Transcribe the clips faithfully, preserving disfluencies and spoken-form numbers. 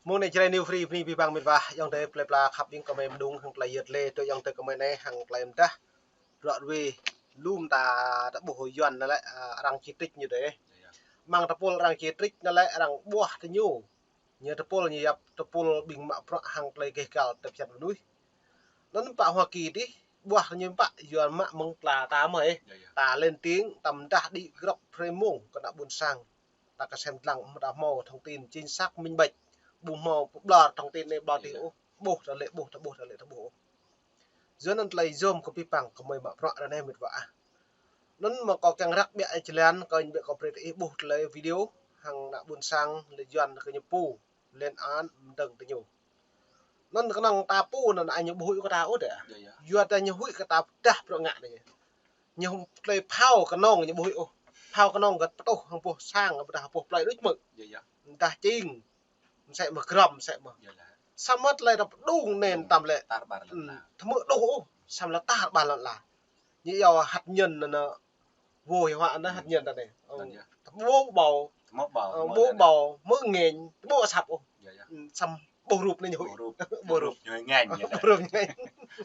Mơ̆ng anai Jrai New Free bơni abih bang mĕt wa, ayŏng adơi plơi pla khăp ƀing gơmơi mơdung hăng tơlơi yơt lĕ, tui ayŏng adơi gơmơi anai hăng tơlơi mơdah. Bruă rui lum ta, ta ƀuh Yuan anai lĕ, a, arăng chỉ trích ñu dêh. Mơ̆ng tơpul arăng chỉ trích anai lĕ arăng ƀuah tơ ñu. Ñu tơpul ñu yap, tơpul ƀing mă bruă hăng tơlơi gêh gal tơpă čar mơnuih. Anŭn pă Hoa Kỳ dih, ƀuah ñu pă Yuan mă mơ̆ng tla ta mơ̆ ih. Ta lên tiếng, ta mơdah đĭ grŏk prê mông kơ ană ƀôn sang. Ta kơsem dlăng mơ̆ ta hmâo thông tin chính xác minh bạch. Ƀu hmâo pơblŏr thông tin anai ƀlŏr dih ôh. Ƀuh ta lĕ ƀuh, ta ƀuh ta lĕ ta ƀuh ôh. Yua anŭn tơlơi yom kơ abih bang gơmơi mă bruă ră anai mĕt wa ah. Anŭn mơ̆ kâo kiăng răk ƀiă jơlan, kâo ƀiă kâo brơi tơ ih ƀuh tơlơi video hăng ană ƀôn sang lĕ Yuan kơ ñu pô lên án mơdơ̆ng tơ ñu. Anŭn kơnơ̆ng ta pô anŭn ai ñu ƀu huĭ kơ ta ôh dêh. Yua ta ñu huĭ kơ ta pơdah bruă ngă anai. Ñu tơlơi phao kơnơ̆ng ñu ƀu huĭ ôh. Phao kơnơ̆ng gơ̆t pơtuh hăng boh sang, pơdah boh plơi đôč mơ̆. Dah čing, mơsĕ mơ̆ grŏm, mơsĕ mơ̆. Samơ̆ tơlơi ta pơdŏng anai tăm lĕ. Tơmơ̆ đôh ôh, samơ̆ lĕ tar ƀar lŏn ala. Ñu yua hăt ñen anŭn, vô hiệu hóa anŭn hăt ñen ta anai. Ơ, tơƀô̆ ƀâo. Tơƀô̆ ƀâo, ơ, tơƀô̆ ƀâo, mơ̆ ngĕnh, tơƀô̆ asăp ôh. Samơ̆ ƀuh rup anai ñu huĭ. Ƀuh rup ñu ngĕnh. Ƀuh rup ñu ngĕnh.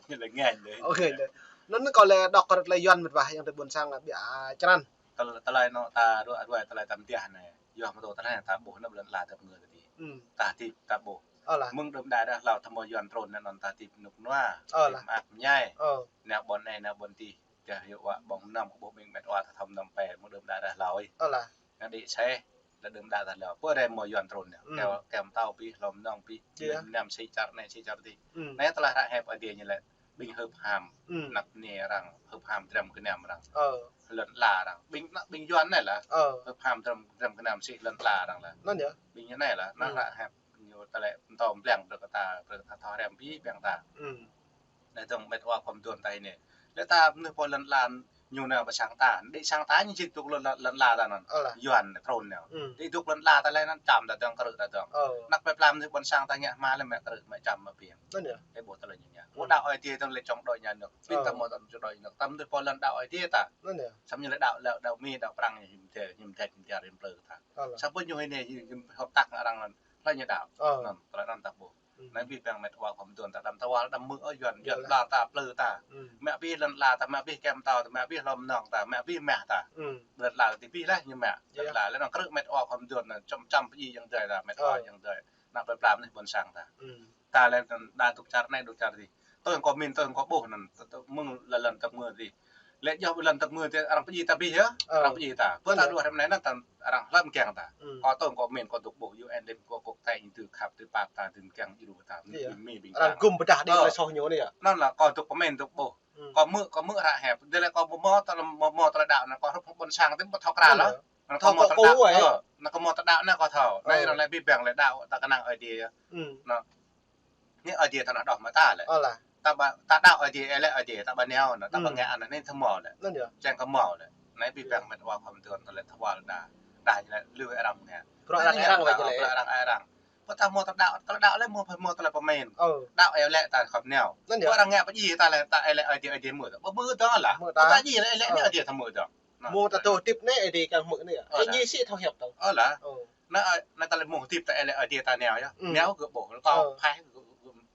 Ñu lĕ ngĕnh dêh. Ơ, ngĕnh dêh. Anŭn kâo lĕ đŏk kơ tơlơi Yuan mĕt wa, ayŏng adơi ƀôn sang ƀiă črăn. Tơl-, tơlơi anŭn ta ruai, ruai tơlơi ta mơdah anai. Yua mơ̆ tơlơi ta ƀuh anŭn lŏn ala ta ngă tơdơi. Ta hơdip ta ƀuh. Mơ̆ng đưm đă đah hlâo tơmơ̆ Yuan trŭn anŭn ta hơdip rơnŭk rơnua. Hơdip mơak mơñai. Nao ƀôn anai, nao ƀôn adih. Dah yua ƀơ̆ng mơnam kơ ƀuh ƀing mĕt wa ta thâo mơnam pĕ mơ̆ng đưm đă đah hlâo ih. Anŭn đĭ sĕh, đa đưm đă đah hlâo. Pơ rai mơ̆ Yuan trŭn anai. Kơ, kơ mơtâo pih, hlâo mơnơ̆ng pih, ƀing mơnam sĭ čar anai, sĭ čar adih. Anai tơlơi ră hĕp Ơi Adai ñu lĕ, ƀing hưp ham, anăp anai arăng, hưp ham dram gơnam arăng. Lŏn ala arăng. Ƀing, ană ƀing Yuan anai lah. Hưp ham dram, dram gơnam sĭ lŏn ala arăng lah. Ƀing ñu anai lah, anŭn ră hĕp ñu tơlơi pơtô pơblang brơi kơ ta, brơi kơ ta thâo rem abih bang ta. Anai dơ̆ng mĕt wa khŏm dŏ ta anai. Lĕ ta mơnuih pô lŏn ala ñu nao pơ sang ta. Đĭ sang ta ñu či dŏ lŏn, lŏn ala ta anŭn. Yuan anai trŭn nao. Đĭ dŏ lŏn ala ta lĕ anŭn čăm ta dơ̆ng, krư̆ ta dơ̆ng. Anăp plơi pla mơnuih ƀôn sang ta ngă hmua lĕ mă krư̆, mă čăm, mă ƀing. Anŭn yơh. Ih ƀuh tơlơi ñu ngă. Ơ, đaŏ Ơi Adai dơ̆ng lĕ chống đối nhà nước. Ƀing ta mơ̆ ta chống đối nhà nước. Ta mơnuih pô lŏn đaŏ Ơi Adai ta. Anŭn yơh. Samơ̆ ñu lĕ đaŏ, đaŏ Mi, đaŏ Prăng ñu hiam dêh, ñu mơdêč, ñu dêh rim plư ta. Samơ̆ ñu hĭ anai, ñu, ñu hợp tác arăng anŭn. Hlơi ñu đaŏ. Anŭn, tơlơi anŭn ta ƀuh. Anai abih bang mĕt wa khŏm dŏ ta đăm tơwal đăm mơ̆ ôh Yuan, Yuan ƀlŏr ta, plư ta. Mă abih lŏn ala ta, mă abih kơ mơtâo ta, mă abih hlâo mơnơ̆ng ta, mă abih mah ta. Lŏn ala ta abih laih ñu mă. Lŏn ala lĕ anŭn krư̆ mĕt wa khŏm dŏ anŭn čăm čăm pơjing ayŏng adơi ta, mĕt wa ayŏng adơi. Anăp plơi pla mơnuih ƀôn sang ta. Ta lĕ anŭn đa dŏ čar anai dŏ čar adih. Tui kâo min, tui kâo ƀuh anŭn, tơ, tơ, mơ̆ng lŏn, lŏn tơmơ̆ adih. Lĕ yua lŏn tơmơ̆ adih arăng pơjing ta abih yơh, arăng pơjing ta. Pơ ta đuaĭ hrăm anai anŭn ta arăng hlăm kiăng ta. Kâo tơ̆ng kâo min, kâo dŏ ƀuh U N đêm kâo kŏk tĕng tui khăp tui pap ta tui mơkiăng djru ta. Ƀing Mi ƀing arăng gum pơdah đĭ tơlơi soh ñu anai yơh. Anŭn lah kâo dŏ pơmĭn dŏ ƀuh. Kâo hmư̆, kâo hmư̆ ră hĕp. Dêh lĕ kâo ƀu hmâo tơlơi, ƀu hmâo tơlơi đaŏ anŭn kâo hrup ƀôn sang tơ̆m ƀu thâo krăn lah. Anŭn kâo hmâo tơlơi đaŏ, ơ, anŭn kâo hmâo tơlơi đaŏ anŭn kâo thâo. Anai arăng lĕ abih bang lĕ đaŏ ta kơnang Ơi Adai. Anŭn. Ñu Ơi Adai ta anŭn đôč mơ̆ ta lĕ. Ta ƀă, ta đaŏ Ơi Adai, ih lĕ Ơi Adai, ta ƀă nao anŭn, ta ƀă ngă anŭn, anai ta hmâo lĕ. Čang kâo hmâo lĕ. Anai abih bang mĕt wa khŏm dŏ ta lĕ thâo wơl đa. Đa ñu lĕ lu arăng ngă. Bruă arăng ê arăng wơ̆t lĕ. Bruă arăng ê arăng. Pơ ta hmâo tơlơi đaŏ, tơlơi đaŏ lĕ hmâo, hmâo tơlơi pơmĭn. Đaŏ ih lĕ ta khŏm nao. Pơ arăng ngă pơjing ta lĕ, ta ih lĕ Ơi Adai, Ơi Adai hmư̆ ta. Ƀu hmư̆ dơ̆ng lah. Pơ ta jing lĕ ih lĕ anai Ơi Adai ta hmư̆ dơ̆ng. Mơ̆ ta dŏ hơdip anai, Ơi Adai kiăng hmư̆ anai yơh. Ơ, ih lah. Ñu sĭ thâo hiăp dơ̆ng. Ơ lah. Ơ. Anai, ơ, anai ta lĕ mơ̆ hơdip ta ih lĕ Ơi Adai ta nao yơh. Nao gơ̆ ƀuh, kâo phai gơ̆,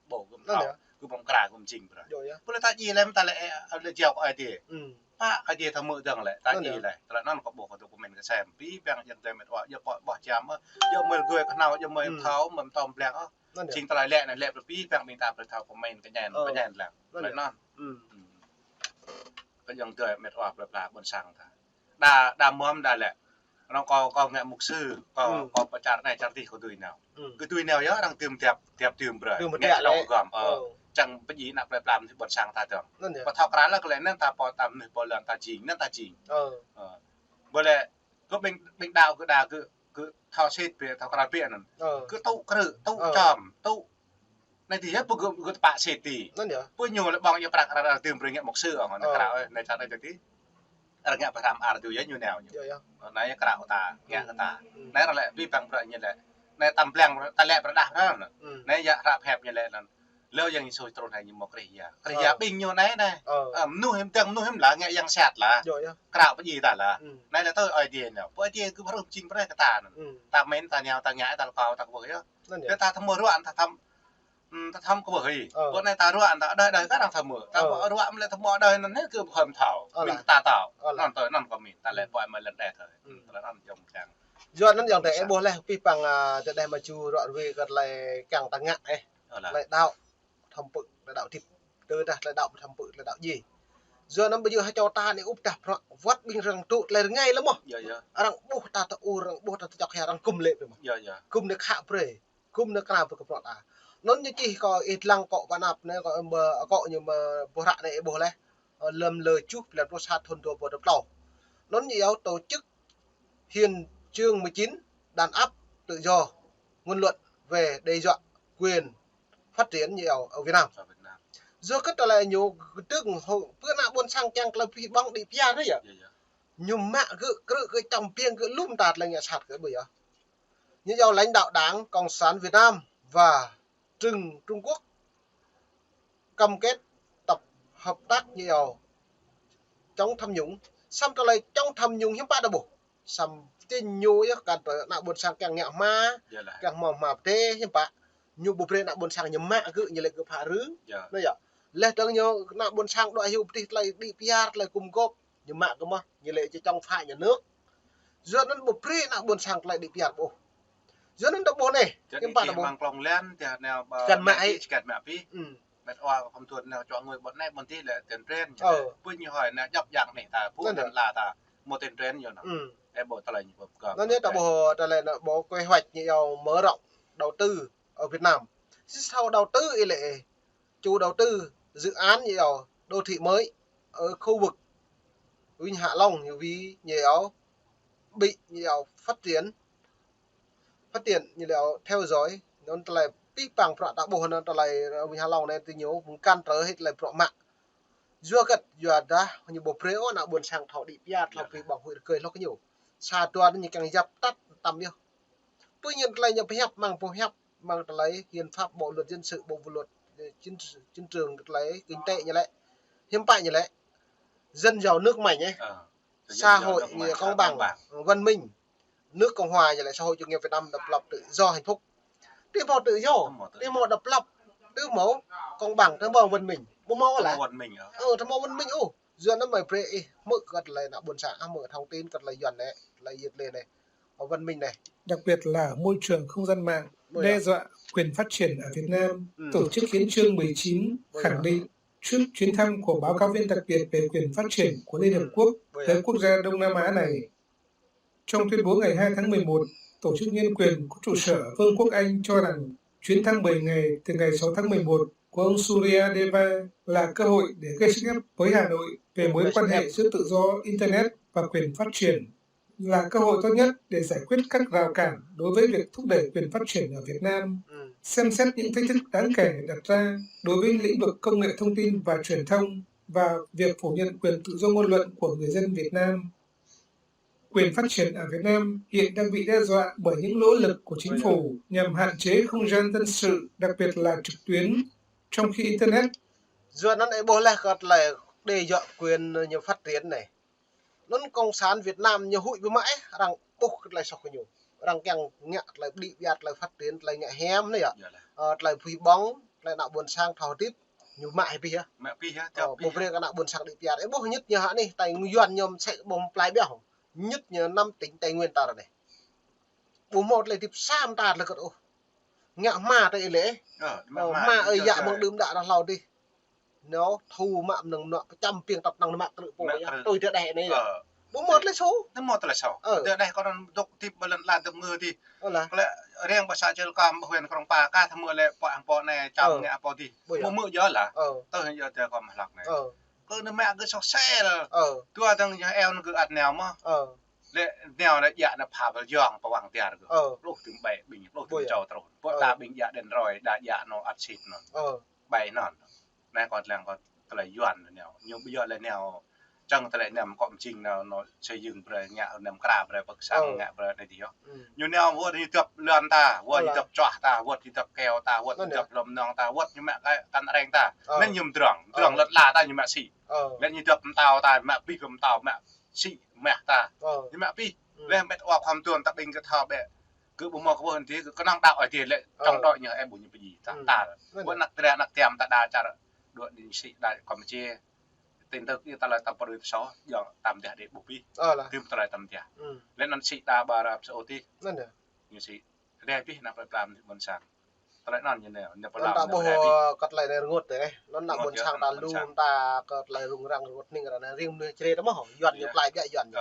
gơ̆ ƀuh, gơ̆ thâo. Gơ̆ ƀơ̆ng kra, gơ̆ jing bruă. Pơ lĕ ta jing lĕ, ta lĕ, ơ, lĕ jao kơ Ơi Adai. Pă Ơi Adai ta hmư̆ dơ̆ng lĕ, ta jing lĕ. Tơlơi anŭn kâo ƀuh kâo dŏ pơmĭn kơ sem. Abih bang ayŏng adơi mĕt wa, yua pô ƀuh čăm, ơ, yua mơi gơ̆ kơnao, yua mơi thâo, mơi pơtô pơblang, ơ. Jing tơlơi lĕ anai lĕ abih bang ƀing ta brơi thâo pơmĭn kơñen, kơñen lăng. Tơlơi anŭn. Kơ ayŏng adơi mĕt wa plơi pla ƀôn sang ta. Đa, đa mơ̆n đa lĕ. Anŭn kâo, kâo ngă mục sư, kâo, kâo pơ čar anai čar adih kâo dưi nao. Kơ dưi nao yơh arăng dưm djăp, djăp dưm brơi. Ngă lĕ gơ̆m, ơ. Čang pơjing anăp plơi pla mơnuih ƀôn sang ta dơ̆ng. Pơthâo krăn lah kơ lĕ anŭn ta pô ta mơnuih pô lŏn ta jing, anŭn ta jing. Ơ. Ƀu lĕ, kơ ƀing, ƀing đaŏ kơ đa kơ, kơ thâo sĭt biă, thâo krăn biă anŭn. Kơ tŭ krư̆, tŭ čăm, tŭ Anai adih yơh pơ gơ̆, gơ̆ tơpă sĭt adih. Anŭn yơh. Pơ ñu lĕ ƀơ̆ng yơh prăk arăng, arăng dưm brơi ngă mục sư ôh, anŭn krao, ơ, anai čar anai adih. Arăng ngă pơhrăm ar adih yơh ñu nao ñu. Yơh, yơh. Anai yơh krao ta, ngă kơ ta. Anai arăng lĕ abih bang bruă ñu lĕ. Anai tơm blang ta lĕ pơrơđah arăng. Anai yơh hră pơhiăp ñu lĕ anŭn. Lơ Yang Yêsu trŭn hai ñu mơ̆ Krist Yang. Krist Yang ƀing ñu anai anai. Ơ. Ơ, mơnuih hiam dơ̆ng, mơnuih hiam lah, ngă yang sat lah. Yơh, yơh. Krao pơjing ta lah. Anai lah tui Ơi Adai ñu. Pô Ơi Adai kơ pơrơm jing brơi kơ ta anŭn. Ta mĭn, ta nao, ta ngă, ta lơkâo, ta kơ pơyơh. Anŭn yơh. Tơ ta thâo mơ̆ ruă, ta thâo, ta thâo kơ pơyơh. Ơ. Pô anai ta ruă, ta đơi đơi kơ arăng thâo mơ̆. Ta pơruă mă lĕ ta mơ̆ đơi anŭn anai kơ pơhơm thâo. Ơ lah. Mĭn ta thâo. Ơ lah. Anŭn tui anŭn kơ mĭn. Ta lĕ pơai mă lĕ đeh thâo. Tơlơi anŭn jơ̆ng kiăng. Yua anŭn Yang Adai ƀuh leh pih păng, a, tơdeh mă ču ruă ruai kơ tơlơi kiăng ta ngă, ơ. Ơ lah. Tơlơi đaŏ. Thâm pư̆ tơlơi đaŏ tip. Tơdah tơlơi đaŏ thâm pư̆ tơlơi đaŏ djai. Yua anŭn ƀu djơ̆ ha čô ta anai ŭp tah prăk wơ̆t ƀing arăng tŭ tơlơi rơngai lơ̆m mơ̆. Yơh, yơh. Arăng ƀuh ta tơ-ur, arăng ƀuh ta tơčŏk hia, arăng gum lĕ pơ mơ̆. Yơh, yơh. Gum anai khă brơi. Gum anai krao pơ kơ prăk ta. Anŭn ñu čih kơ ih lăng kơ pơ anăp anai kơ ƀơ, kơ ñu mơ̆ ƀuh ră anai ih ƀuh leh. Ơ, lơ̆m lơ čuh blan pluh sa thun dua rơbâo dua pluh. Anŭn ñu iâu tổ chức hiến chương mười chín đàn áp tự do ngôn luận về đe dọa quyền phát triển như ở, ở Việt Nam. Ở Việt Nam. Yua kơ tơlơi ñu kơdơ̆ng hŏ, pơ ană ƀôn sang kiăng tơlơi pơhiăp ƀơ̆ng đĭ pơyar anai yơh. Yơh, yơh. Ñu mă gơ̆, krư̆ gơ̆, čăm piêng gơ̆, lŭm ta tơlơi ngă sat gơ̆ ƀu yơh. Ñu iâu lãnh đạo Đảng Cộng sản Việt Nam và Trừng Trung Quốc cam kết tập hợp tác như iâu chống tham nhũng. Samơ̆ tơlơi chống tham nhũng hiư̆m pă ta ƀuh. Samơ̆ tĭng ñu yơh kăn tơ ană ƀôn sang kiăng ngă hma, kiăng hmâo hma pơdai hiư̆m pă. Ñu ƀu brơi ană ƀôn sang ñu mă gơ̆, ñu lĕ gơ̆ phă rư. Anai yơh. Leh dơ̆ng ñu ană ƀôn sang đuaĭ hyu pơtih tơlơi đĭ pơyar, tơlơi gum gôp. Ñu mă kơ mơ̆, ñu lĕ či chống phá nhà nước. Yua anŭn ƀu brơi ană ƀôn sang tơlơi đĭ pơyar ƀuh. Yua anŭn ta ƀuh anai, hiư̆m pă ta ƀuh. Mơ̆ng klŏng lĕn, tơdah nao ƀơ, kăn mă ih, kăn mă pih. Mĕt wa kơ pham thuăn nao čuă ngui ƀôn anai ƀôn adih lĕ tơntrên. Ơ. Ƀu ñu hơi nao djŏp djang anai ta, ƀu anŭn lĕ ta, mơ̆ tơntrên yơh anŭn. Ơ ƀu tơlơi ñu ƀu pơkŏn. Anŭn anai ta ƀuh tơlơi anŭn ƀuh kế hoạch ñu iâu mở rộng đầu tư ở Việt Nam. Sĭt thâo đầu tư ih lĕ chủ đầu tư dự án như kiểu đô thị mới ở khu vực Vịnh Hạ Long, như vì như kiểu bị như kiểu phát triển, phát triển như kiểu theo dõi, anŭn tơlơi pih păng prăk ta ƀuh anŭn tơlơi Vịnh Hạ Long anai tơ ñu ƀu kăn tơ hĭ tơlơi prăk mă. Yua kơ, yua dah ñu ƀu brơi ôh ană ƀôn sang thâo đĭ pơyar, thâo pơhiăp ƀơ̆ng huĭ rơgơi hloh kơ ñu. Sa dua anai ñu kiăng djăp tăt tăm yơh. Pơ ñu tơlơi ñu pơhiăp mơ̆ng pơhiăp mơ̆ng tơlơi hiến pháp, bộ luật dân sự, bộ luật, ơ, chính, chính trường, tơlơi kinh tế ñu lĕ. Hiư̆m pă ñu lĕ. Dân giàu nước mạnh ấy. Ơ, dân giàu nước mạnh, xã hội công bằng, văn minh. Nước Cộng hòa ñu lĕ xã hội chủ nghĩa Việt Nam độc lập tự do hạnh phúc. Tơ hmâo tự do, tơ hmâo độc lập, tơ hmâo công bằng, tơ hmâo văn minh. Ƀu hmâo lah. Văn minh ôh. Ơ, tơ hmâo văn minh ôh. Yua anŭn mơ̆ brơi ih hmư̆ kơ tơlơi ană ƀôn sang, hmư̆ thông tin kơ tơlơi Yuan anai, tơlơi Việt Lê anai. Ở văn minh này. Đặc biệt là môi trường không gian mạng đe dọa quyền phát triển ở Việt Nam. Tổ chức Hiến chương mười chín khẳng định trước chuyến thăm của báo cáo viên đặc biệt về quyền phát triển của Liên Hợp Quốc tới quốc gia Đông Nam Á này. Trong tuyên bố ngày hai tháng mười một, Tổ chức Nhân quyền có trụ sở ở Vương quốc Anh cho rằng chuyến thăm mười ngày từ ngày sáu tháng mười một của ông Surya Deva là cơ hội để gây sức ép với Hà Nội về mối quan hệ giữa tự do Internet và quyền phát triển, là cơ hội tốt nhất để giải quyết các rào cản đối với việc thúc đẩy quyền phát triển ở Việt Nam, xem xét những thách thức đáng kể đặt ra đối với lĩnh vực công nghệ thông tin và truyền thông và việc phủ nhận quyền tự do ngôn luận của người dân Việt Nam. Quyền phát triển ở Việt Nam hiện đang bị đe dọa bởi những nỗ lực của chính phủ nhằm hạn chế không gian dân sự, đặc biệt là trực tuyến, trong khi Internet. Yua anŭn ih ƀuh lah kơ tơlơi đe dọa quyền ñu phát triển anai. Anŭn Cộng sản Việt Nam ñu huĭ ƀu mă ôh, arăng ƀuh kơ tơlơi soh kơ ñu. Arăng kiăng ngă tơlơi đĭ pơyar, tơlơi phát triển, tơlơi ngă hiam anai yơh. Ơ, tơlơi pơhiăp ƀơ̆ng, tơlơi ană ƀôn sang thâo hơdip, ñu mă hĭ pih yơh. Mă pih yơh, ơ, ƀu brơi kơ ană ƀôn sang đĭ pơyar. Ih ƀuh ñit ñu hă anai, Tây Nguyên ñu mơsĕ ƀuh plai ƀiă. Ñit ñu năm tỉnh Tây Nguyên ta ră anai. Ƀu hmâo tơlơi hơdip sa mơta tơlơi kơt ôh. Ngă hma tơ ih lĕ. Ơ, hma ơi yă mơ̆ng đưm đă ră hlâo adih. Ñu thu mă mơnơ̆ng mơnuă pơčăm piêng tăp năng mă krư̆ pô yă. Tui tơdeh anai. Ƀu hmâo tơlơi soh. Tơ hmâo tơlơi soh. Tơdeh kơ anŭn dŏ hơdip ƀơi lŏn ala tơ mơ̆ adih. Ơ lah. Lĕ riêng ƀơi xã Chư Lkam, huyện Krông Pa, kah tơ mơ̆ lĕ pô ang pô anai čăm ngă pô adih. Ƀu mơ̆ yơh lah. Tơ hăng yơh tơ kơ mă hlăk anai. Kơ anai mă gơ̆ soh sel. Dua dơ̆ng yơh eo anŭn gơ̆ ăt nao mơ̆. Lĕ nao lĕ djă anai pha bal yong pơ wang tiar gơ̆. Pluh tơm ƀai ƀing, pluh tơm čô truh. Pơ đa ƀing djă đen roi, đa djă anŭn ăt sĭt anŭn. Ƀai anŭn. Anai kơ lăng kơ tơlơi Yuan nao. Ñu ƀu djơ̆ lĕ nao Čang tơlơi năm kŏ mjing nao, nao xây dựng brơi ngă năm kra brơi pơk sang ngă brơi anai dih yơh. Ñu nao wơ̆t ñu dăp lŏn ta, wơ̆t ñu dăp čuah ta, wơ̆t ñu dăp keo ta, wơ̆t ñu dăp lŏm nong ta, wơ̆t ñu mă kăn areng ta. Anŭn ñu mdrŏng, mdrŏng lŏn la ta ñu mă sĭ. Lĕ ñu dăp mtao ta, mă pih pơmtao, mă sĭ mah ta. Ñu mă pih. Lĕ met wa khŏm tuan ta ƀing kơ thâo bĕ. Kơ ƀu mơ̆ kơ ƀu hơnti, kơ kơnơ̆ng đaŏ ai tiê lĕ, čong đaŏ ñu ĕp ƀu ñu pơjing. Ta, ta. Wơ̆t anăk tơlơi anăk tiam ta đa čar đuaĭ ñu sĭ đa kŏm či. Tin tức ñu ta lơi tam pơrui tơsô, yua tam dah đe ƀu pih. Tơm tơlơi tam dah. Lĕ anŭn sĭ đa ƀa rap sơ ôti. Ñu sĭ. Rơdêh pih anăk plơi pla mơnuih ƀôn sang. Tơlơi anŭn ñu nao, ñu pơlao anŭn ñu rơdêh pih. Kơ tơlơi anai rơngot tơ, anŭn anăk ƀôn sang ta lu ta kơ tơlơi rŭng răng rơngot ning ră anai ring mơnuih Jrai ta mơ̆, Yuan ñu plai biă Yuan ñu.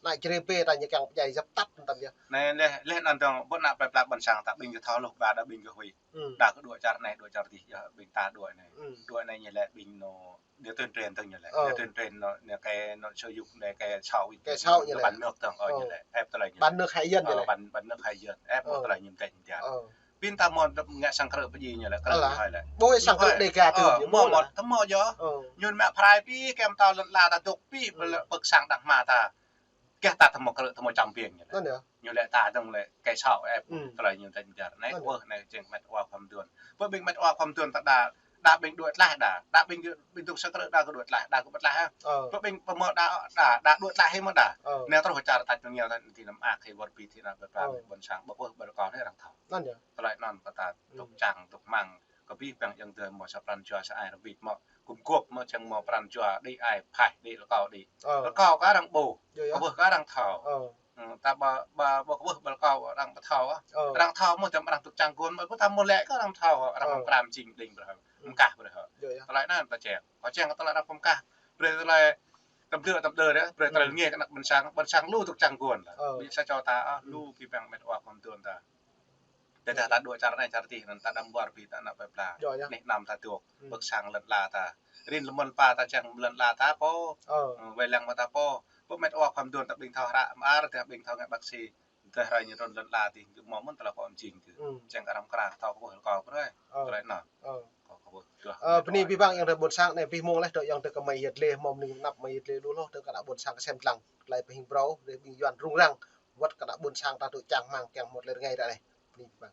Anăk Jrai pê ta ñu kiăng pơdjai djăp tăt tam yơh. Anai lĕ, lĕ anŭn dong, ƀu anăk plơi pla ƀôn sang ta ƀing kơ thâo hluh ƀa đa ƀing kơ huĭ. Đa kơ đuaĭ čar anai, đuaĭ čar dih, yơh ƀing ta đuaĭ anai. Đuaĭ anai ñu lĕ ƀing nô, ñu tuyên truyền tơ̆ng ñu lĕ. Ñu tuyên truyền nô, ñu kơ nô sử dụng anai kơ sâu wĭt. Kơ sâu ñu lĕ. Bán nước tơ̆ng, ơ, ñu lĕ. Ĕp tơlơi ñu lĕ. Bán nước hại dân ñu lĕ. Bán, bán nước hại dân. Ĕp một tơlơi ñu mơdĕč mơdĕt. Ƀing ta mơ̆ ngă sang krư̆ pơjing ñu lĕ, krư̆ ñu hơi lĕ. Ƀu sang krư̆ Dega tơ ñu mơ̆ mơ̆, tơmơ̆ yơh. Ñu mă prai pih, kem ta lŏn la ta dŏ pih, pơk sang đah hma ta. Kơ ta tơmơ̆ krư̆, tơmơ̆ čăm biêng ñu lĕ. Ñu lĕ ta dơ̆ng lĕ, kơ sâu ĕp, tơlơi ñu mơdĕč mơdĕt. Anai, wơ̆t anai jing met wa khŏm tuan. Ƀu ƀing met wa khŏm tuan ta đa, đa ƀing đuaĭ tlaih đa, đa ƀing, ƀing dŏ sang krư̆ đa kơ đuaĭ tlaih, đa kơ ƀu tlaih hă. Ƀu ƀing pơmơ̆ đa, đa, đa đuaĭ tlaih hĭ mơ̆ đa. Anai truh čar ta čơngiao ta ti năm ak hĭ wơr bĭt hĭ anăk plơi pla ƀôn sang ƀu ƀuh ƀu rơkâo anai arăng thâo. Tơlơi anŭn kơ ta dŏ čang, dŏ măng, kơ pih păng yang dơi mơ̆ sa pran jua sa ai rơbit mơ̆. Gum gŏp mơ̆ čang mơ̆ pran jua đĭ ai phaih đĭ rơkâo đĭ. Rơkâo kơ arăng ƀuh. Kơ ƀuh kơ arăng thâo. Ta ƀa, ƀa, ƀa kơ ƀuh ƀa rơkâo arăng ƀu thâo. Arăng thâo mơ̆ tơm arăng dŏ čang guôn mơ̆, ƀu ta mơ̆ lĕ kơ arăng thâo, arăng pơkra mjing đing brơi. Pơkah brơi. Tơlơi anŭn ta čang. Kơ čang kơ tơlơi arăng pơkah. Brơi tơlơi tơm dơ, tơm dơ ră, brơi tơlơi ngeh kơ anăk ƀôn sang, ƀôn sang lu dŏ čang guôn lah. Ƀing sa čô ta, lu pih păng met wa khŏm tuan ta. Tơdah ta đuaĭ čar anai čar dih, anŭn ta đăm ƀuar pih ta anăk plơi pla. Anai năm ta dŏ, pơk sang lŏn la ta. Rin lơmơ̆n pa ta čang lŏn la ta pô. Wai lăng mơ̆ ta pô. Pơk met wa khŏm tuan ta ƀing thâo hră mơar, tơdah ƀing thâo ngă bác sĩ. Tơdah hrơi ñu trŭn lŏn la dih, mơ̆ mơ̆n tơlơi kơ mjing dih. Čang kơ arăng kra, thâo kơ ƀuh rơkâo brơi. Tơlơi anŭn. Bơni pih păng yang dơi ƀôn sang anai pih mơ̆ng leh, dŏ yang dơi kơ mơi yet leh, mơ̆ mơ̆ng anăp mơi yet leh lu hloh, dŏ kơ anăk ƀôn sang kơsem lăng. Tơlơi pơhing brâo, dơi ƀing Yuan rŭng răng. Wơ̆t kơ anăk ƀôn sang ta dŏ čang hmang kiăng mơ̆t lĕ rơngai ră anai. Bơni pih păng.